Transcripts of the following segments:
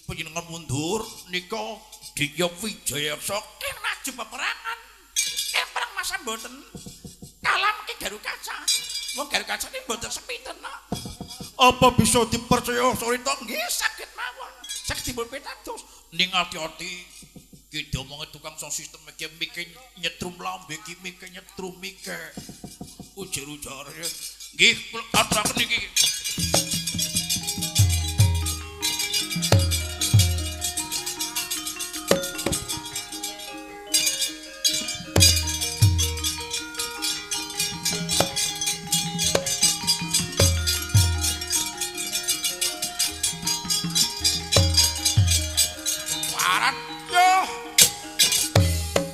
Panjenengan mundur nika Ditya Wijayaksa ken maju peperangan. Ken perang masa mboten kalah mengki Garukaca. Wong Garukaca niki mboten sepiten kok. Apa bisa dipercaya Surita? Nggih saged mawon. Saged dipun pitados. Ning ati-ati ki diomongi tukang sound system iki mike nyetrum lambe iki mike nyetrum mike. Ujar-ujare. Nggih kula aturaken niki.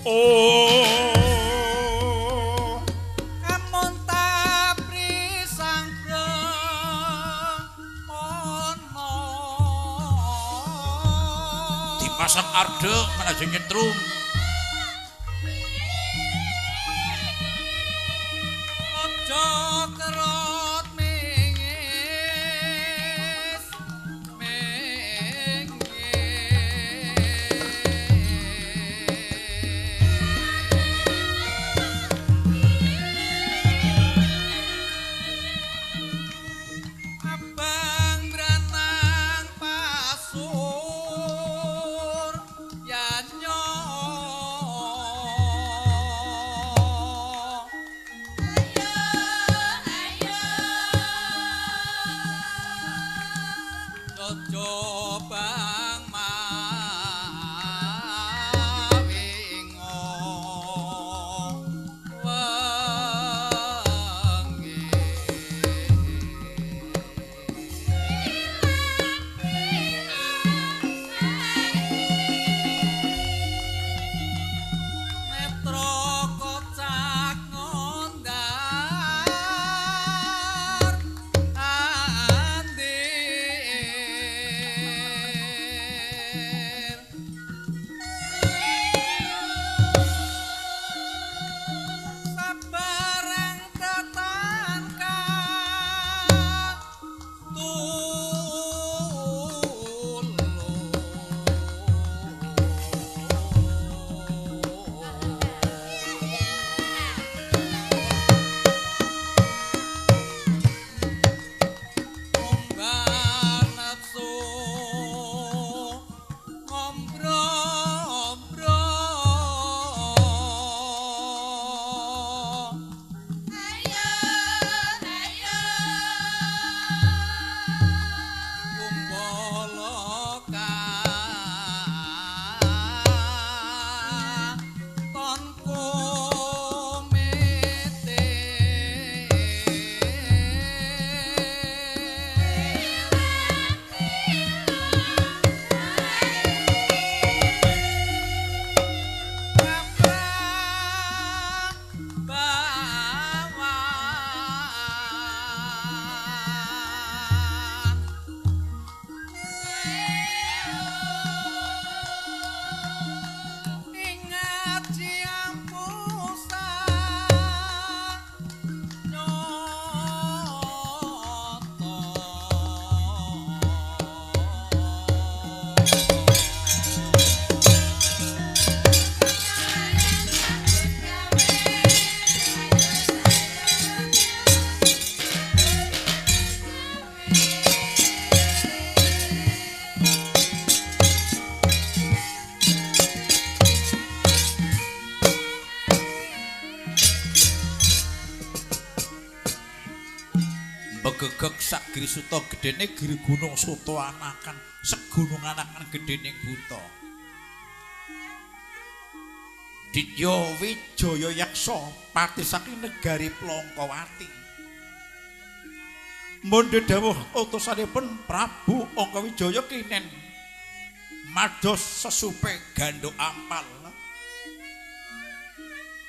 Oh, Amun tabri sang Brahmana dipasang arde menaja nyetrum. Aja kerot mingis mingis. Abang beranang pasur yanyo. Jojo bang mawingo wengi. Netra kocak ngondar andir. Sabarang tatan Umbar nafsu ngombro-ombro. Kumpoloka ton komete. Bawan ingat ciampusa nyoto. Begegeg sak Giri Suta gedene Giri Gunung Suta anakan segunung anakan gedene buta. Ditya Wijaya Yaksa pati saking negari Plongkowati. Mundhe dawuh utusanipun Prabu Angkawijaya kinen mados sesupe gandhuk ampal.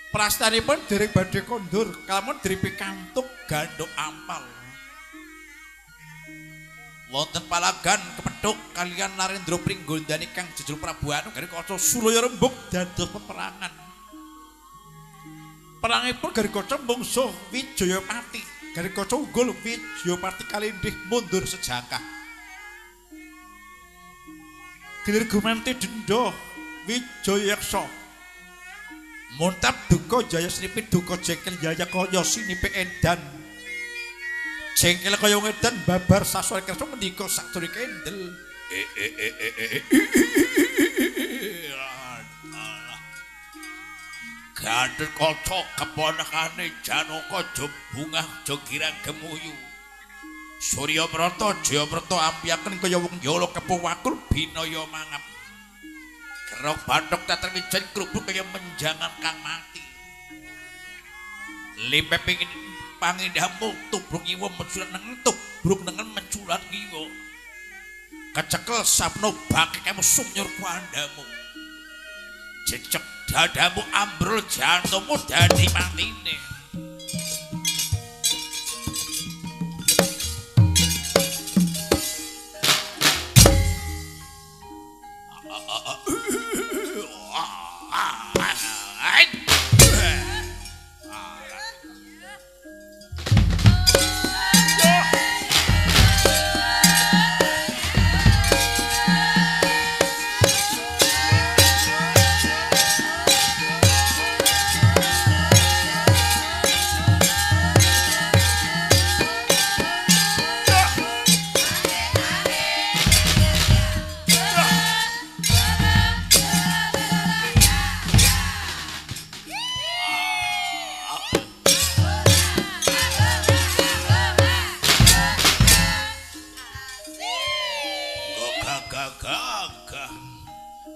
Prastanipun dereng badhe kondur kalamun dereng pikantuk gandhuk ampal. Wonten palagan kepethuk kaliyan Narendra Pringgondani kang jejul Prabu Anu Garukaca sulaya rembug dados peperangan. Perangipun Garukaca mungsuh Wijayapati. Garukaca unggul Wijayapati kalindih mundur sejangkah. Gilir gumanti dendha Wijayaksa. Muntap duka jaya snipi duka jengkel jaya kaya sinipe edan. Jengkel kaya edan babar saswara Kresna mendika sadurunge kendel. Gatot Kaca keponakane Janaka jebungah jogirang gemuyu. Surya Brata Jaya Brata ampiyaken kaya wong yala kepo wakul binaya mangap. Kerok bathok teter wijen krubuk kaya menjangan kang mati. Limpe pingin pangindahmu tubruk ngiwa menculat nengen tubruk nengen menculat ngiwa. Kecekel sabno bangkekmu sumnyur kuandamu. Jejeg dadamu ambrul jantungmu dadi matine.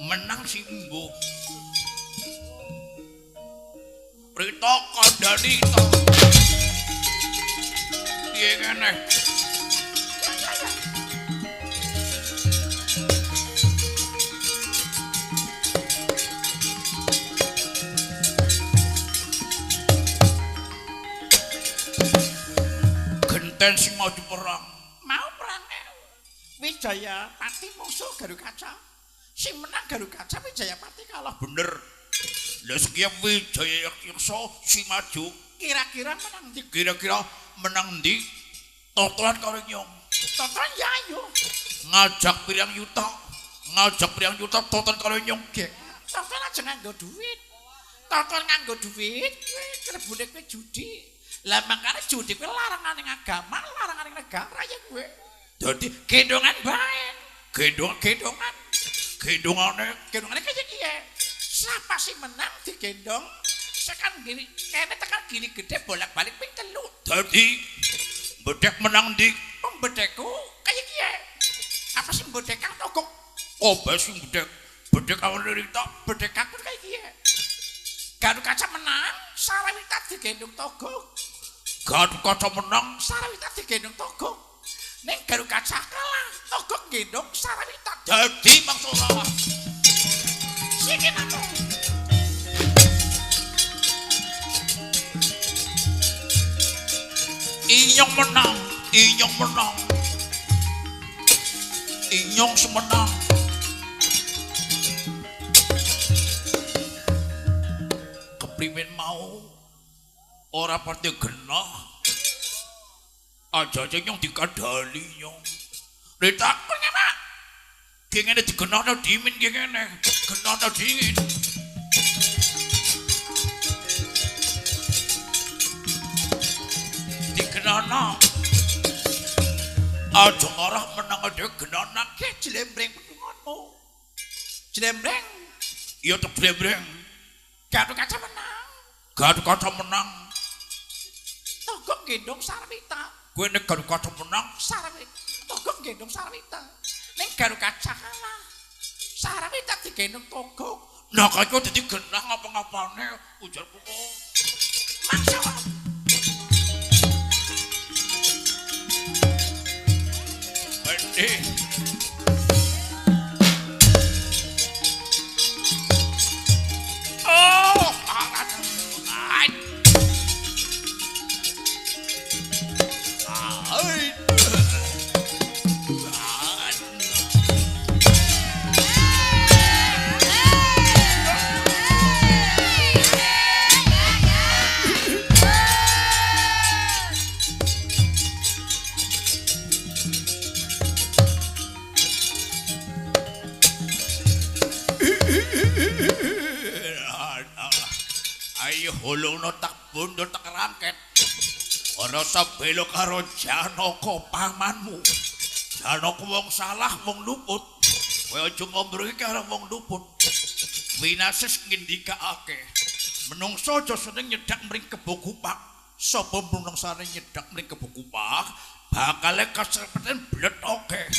Menang si Embo. Rita kandhani ta. Piye kene? Genten sing mau diperang. Mau perang. Wijaya Pati musuh Garukaca. Sing menang Garukaca Wijayapati kalah bener. Lha sekian Wijaya Yaksa sing maju kira-kira menang ndi? Kira-kira menang ndi? Totolan karo nyong. Totolan ya ayo. Ngajak pirang yuta. Ngajak pirang yuta totolan karo nyong gek. Totolan aja nganggo duit. Totolan nganggo duit kowe klebune kowe judi. Lah mangkane judi kowe larangane agama, larangane negara ya kowe. Dadi gendongan bae. Gendong-gendongan. Gendongane kaya kiye. Siapa sing menang digendong tekan gini, kene tekan gini gede bolak-balik ping 3. Dadi bedhek menang ndi? Pembedhekku kaya kiye. Apa sing bedhek kang togok? Opo sing bedhek? Bedhek awake Rita, bedhek aku kaya kiye. Garukaca menang, Sarawita digendong togok. Garukaca menang, Sarawita digendong togok. Ning Garukaca kalah, togok gendong Sarawita. Dadi mangsa ora. Siki nang. Inyong menang, inyong menang. Inyong semenang. Keprimen mau ora pati genah. Aja-aja nyong dikadali nyong. Rita aku ngemak. Gengene digenahno dimin gengene. Genahno dingin. Digenahno. Aja ngarah menang dhewe genahno ke jlembreng petunganmu. Jlembreng. Iya tok jlembreng. Garukaca menang. Garukaca menang. Togok gendong Sarwita. Kowe nek Garukaca menang, Sarawita togok gendong Sarawita. Ning Garukaca kalah. Sarawita digendong togok. Nah kaya dadi genah ngapa-ngapane ujarku kok. Mangsa. Bendi. Oh, Ayo holungno tak bondo tak rangket. Ora sabelo karo Janaka pamanmu. Janaka wong salah wong luput. Kowe aja ngobrol karo wong luput. Winasis ngendikake, menungso aja seneng nyedak mring kebo kupak. Sapa menungsane nyedak mring kebo kupak, bakale kaserpeten blethoke.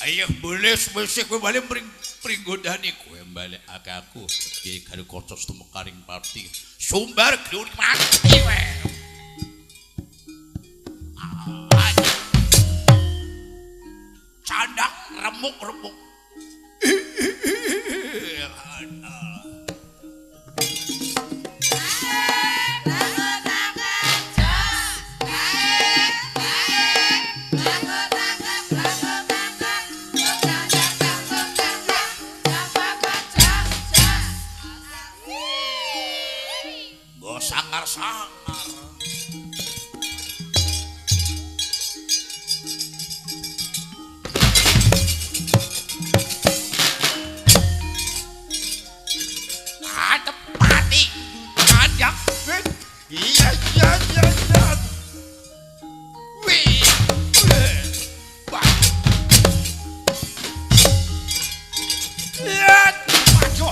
Ayo boleh wis kowe bali mring pringgodani kowe balekake aku iki Garu Kaca tumekaring pati. Sumbar gluri mati kowe. Candak remuk-remuk. Sangar-sangar. Tepati kanjak. Iya iya iya iya. Wih. Wah. Ya, maju.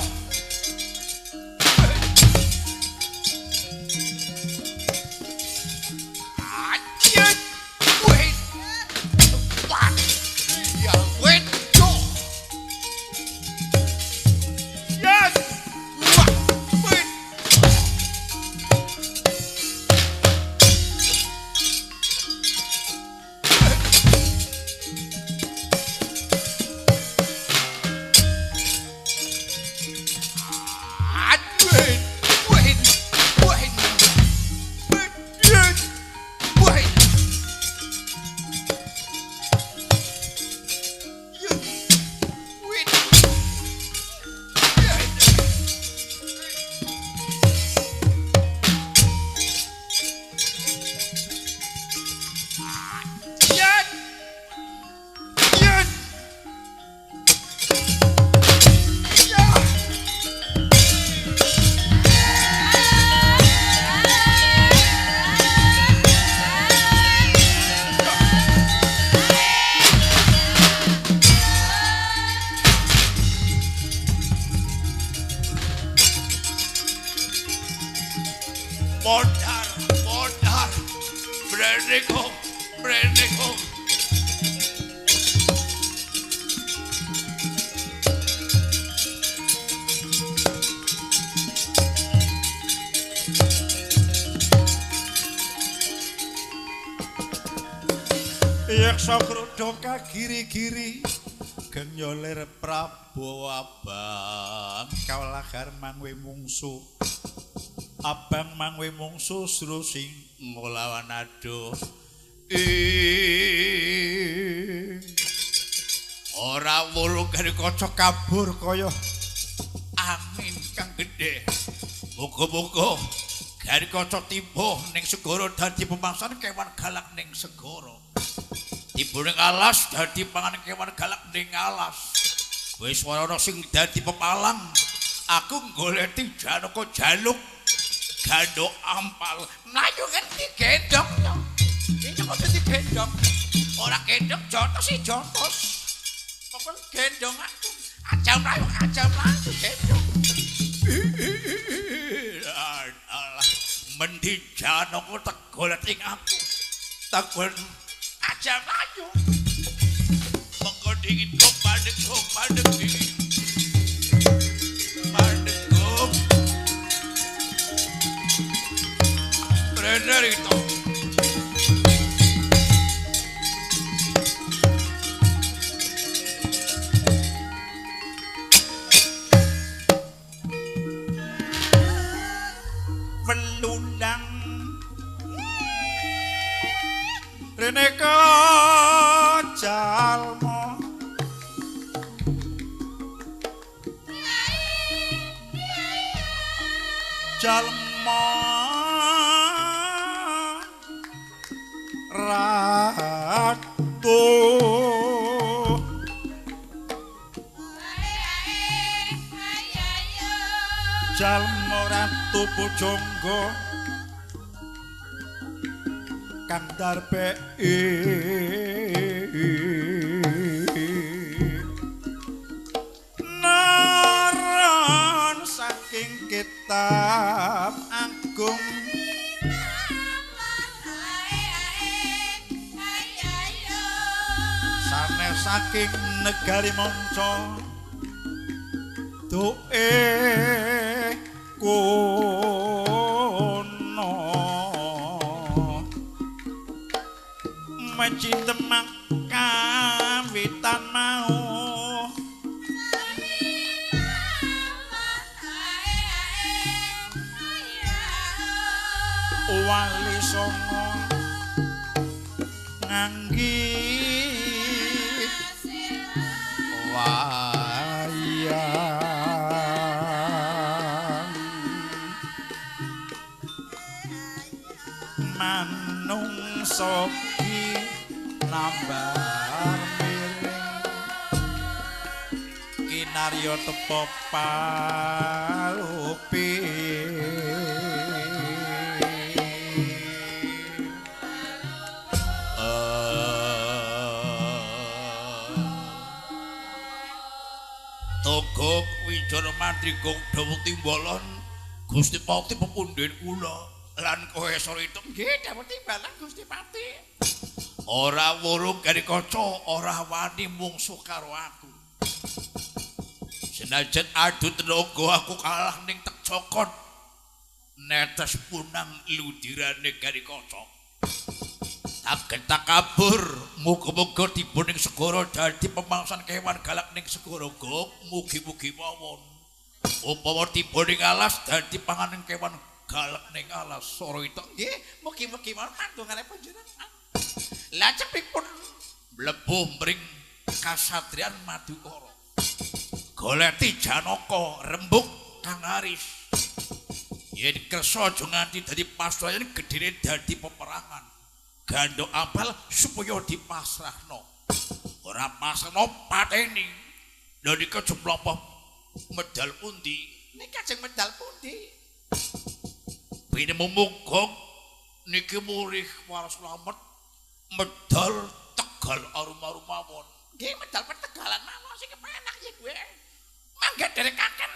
Modar, modar, breneko, breneko. Yaksa krudha kagiri-giri genyolir Prabowo abang kawelagar mangwe mungsu. Abang mangwe mungsu sru sing nglawan aduh. Ora wulu Garu Kaca kabur kaya angin kang gedhe. Muga-muga Garu Kaca tiba ning segara dadi pemangsan kewan galak ning segara. Tiba ning alas dadi pangan kewan galak ning alas. Wis ora ana sing dadi pepalang. Aku goleti Janaka jaluk gandok ampal. Mlayu ngendi gendong to? Iki kok dadi gendong. Ora gendong jotos sih jotos. Pokok gendong aku. Aja mlayu, aja mlayu gendong. Alah, mendi Janaka tak golet ing aku. Tak golet aja mlayu. Mengko dingin kok pandek kok pandek dingin. Pandek kok. Bener itu. Welundang rene jalma jalma ratu Jalma Ratu Pujangga kang darbeki naran saking kitab agung sanes saking negari manca doe kono mecintemak kawitan mau wali songo nganggi wayang manungsa ki nambar miring kinarya tepa palupi. Togok Wijaya Mandrigong dawuh timbalan Gusti Pati pepundhen kula lan Kohesara itu nggih dawuh timbalan Gusti Pati. Ora wurung gari kaca, ora wani mungsuh karo aku. Senajan adu tenaga aku kalah ning tek cokot. Netes punang ludirane gari kaca. Tak kabur, muga-muga tiba ning segara dadi pemangsan kewan galak ning segara gok, mugi-mugi mawon. Upama tiba ning alas dadi panganan kewan galak ning alas. Sora itu nggih, mugi-mugi mawon pandongane panjenengan. Lah cepipun mlebu mring kasatriyan Madukara. Goleti Janaka rembug Kang Aris. Yen kersa aja nganti dadi pasrayan gedene dadi peperangan. Gandhok apal supaya dipasrahno. Ora pasrahno pateni. Lha nika jemlopo medal pundi? Niki ajeng medal pundi? Pinemu muga niki murih waras slamet medal Tegal arum-arum mawon. Nggih medal petegalan mawon sing kepenak ya gue. Mangga derekaken.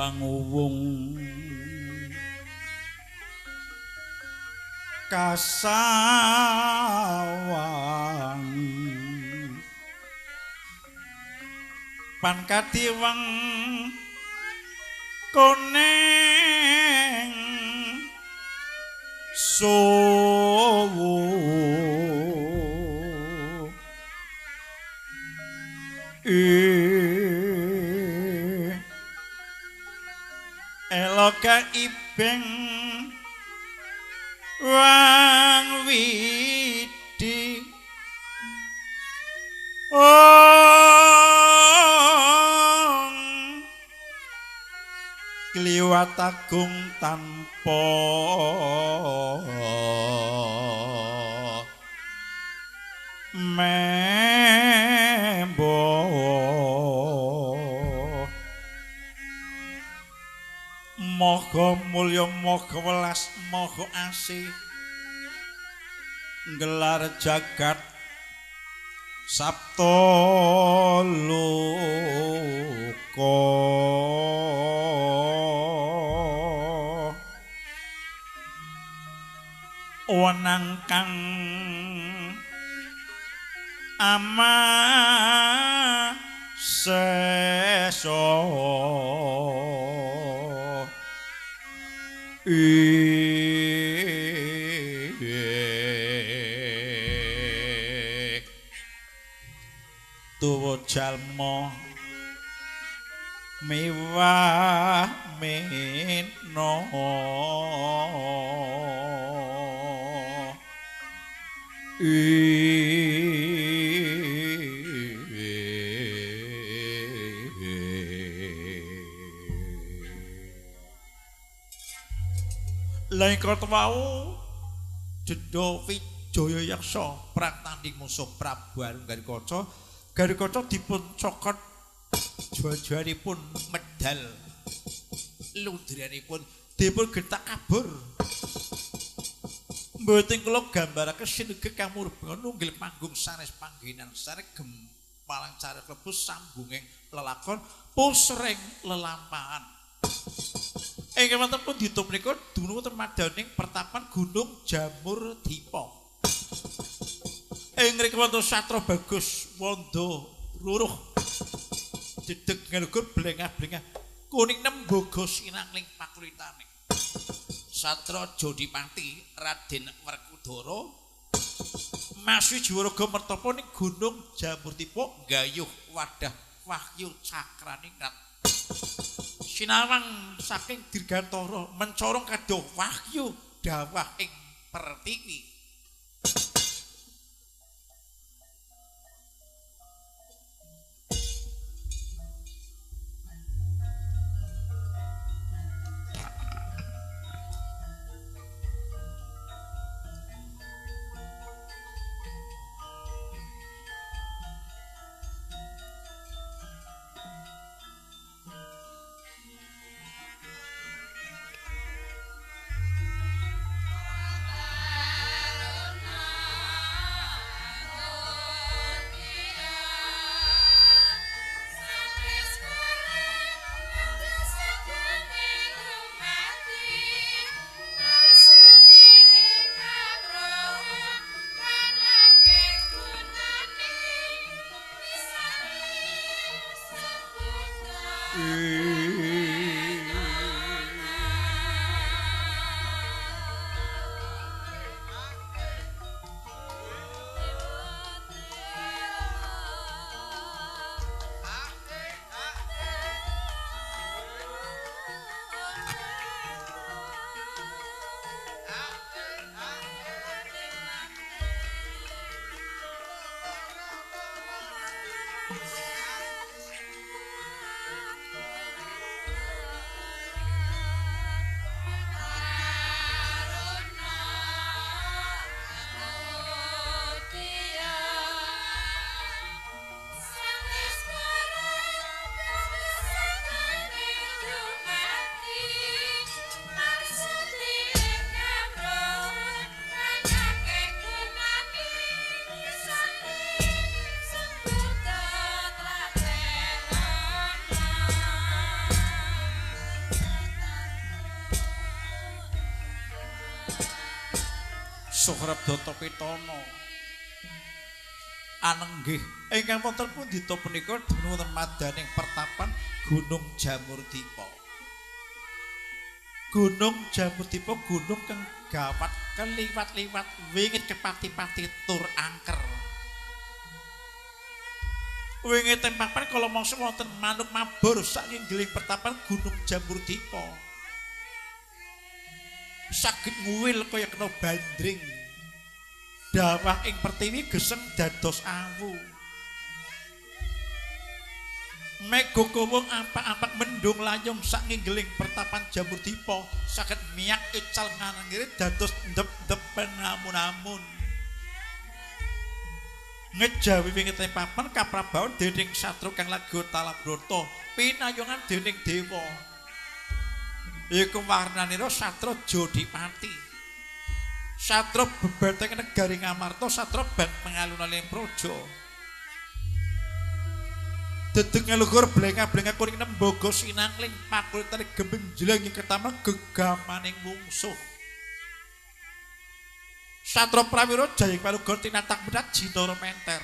Languwung kasawang pankatiweng kuning suwu eloka ibeng wang widi ong kliwat agung tanpa membo. Moga mulya, moga welas, moga asih nggelar jagat sabta loka. Wenang kang ama sesa tuwa jalma mewah mena Lah ing kala wau Jendha Wijaya Yaksa perang tanding musuh Prabu Arunggarukaca. Garukaca dipun cokot jajaripun medal ludranipun dipun getak kabur. Mboten kula gambaraken sinegek kang murba nunggil panggung sanes panggenan sanes gempalang cara klebu sambunging lelakon pusring lelampahan. Ingkang wonten pundhita punika dunung wonten madaning pertapan Gunung Jamur Dipa. Ing mriku wonten satra bagus wanda ruruh dedeg ngelugur blengah-blengah kuning nemboga sinangling pakulitane. Satra Jodipati Raden Werkudara masih juwaraga mertapa ning Gunung Jamur Dipa nggayuh wadah wahyu cakraningrat. Sinawang saking dirgantara mencorong kadoh wahyu dawah ing pertiwi. Sohrab Data Pitana. Anenggih ingkang wonten pundita punika dumunung wonten madaning pertapan Gunung Jamurdipa. Gunung Jamurdipa gunung kang gawat keliwat-liwat wingit kepati-pati tur angker. Wingit teng papan kala mangsa wonten manuk mabur saking geling pertapan Gunung Jamurdipa. Saged nguwil kaya kena bandring. Dawah ing pertiwi geseng dados awu. Mega kowung ampak-ampak mendung layung sak nginggeling pertapan Jamurdipa saged miyak ical nganangire dados ndep-ndep namun-namun. Ngejawi wingite papan kaprabawan dening satru kang lagu Talabrata pinayungan dening dewa. Iku warnanira satra Jodipati. Satra bebeteng negari Ngamarta, satra ban pengalun-alun praja. Dedeg ngeluhur blengah-blengah kuning nembaga sinangling pakulitan gembenjlang ing ketama gegamaning mungsuh. Satra Prawira Jayeng Paluga tinatak menat Jinara Menter.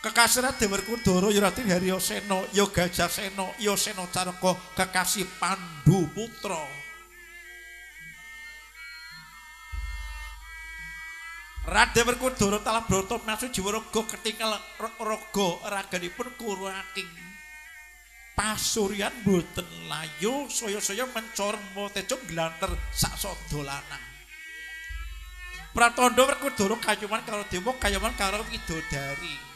Kekasih Raden Werkudara ya Raden Haryasena, ya Gajahsena, ya Sena Caraka, kekasih Pandu Putra. Raden Werkudara Talabrata masu jiwa raga ketinggal raga raganipun Kuru Aking. Pasuryan boten layu saya-saya mencoreng tejo nglanter sak sada lanang. Pratandha Werkudara kayuman karo dewa kayuman karo widodari.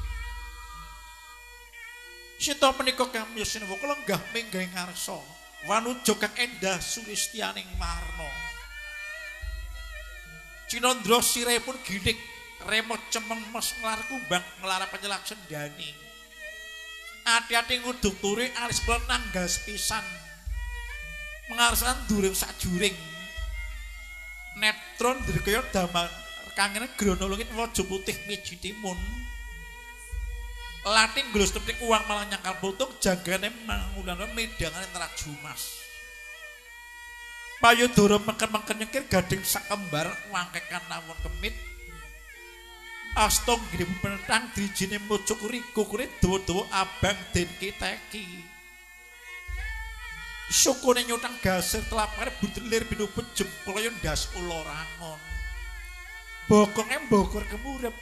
Sita menika kami sinewaka lenggah minggah ngarsa wanuja kang endah sulistyaning warna. Cinandra sirahipun gilig remot cemeng mes nglar kumbang nglara penyelak sendani. Ati-ati ngudung turi alis kula nanggal sepisan. Mengarsan during sajuring. Netron dirkaya damar kangene grono lungit waja putih miji timun. Lating glus tepik uang malah nyangkal putung janggane mangulana medangane traju mas. Payudara meken-meken nyengkir gading sakembar wangkekan nawon kemit. Asta nggih penentang drijine mucuk kukure dawa-dawa abang den kiteki. Sukune nyutang gasir telapare budelir binubut jempol kaya ndas ula rangon. Bokonge mbokor kemurep.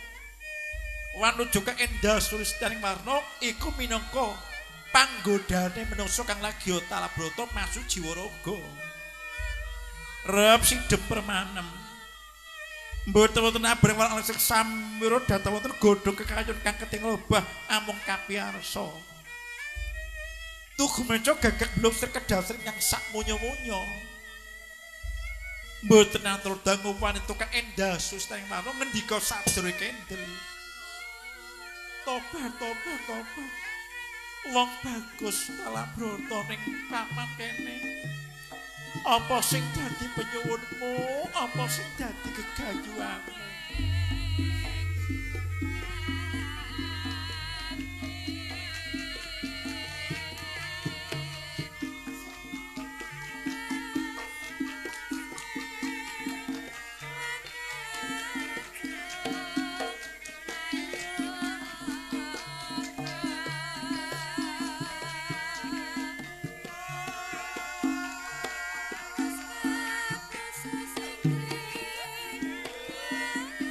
Wanuja kang endah sulistaning warna iku minangka panggodane menungsa kang lagi Talabrata masu jiwa raga. Rep sidem permanem. Mboten wonten abreng warna sing samira dhateng wonten godhong kekayun kang ketingal obah amung kapiyarsa. Tugu meca gagak blumsir kedasar kang sak munyo-munyo. Mboten atur dangu wanita kang endah sustaning warna ngendika sajroe kendel. Tobat tobat tobat. Wong bagus Talabrata ning papan kene. Apa sing dadi penyuwunmu, apa sing dadi gegayuhanmu? Thank you.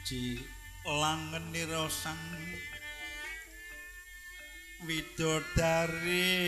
Siji langenira sang widodari.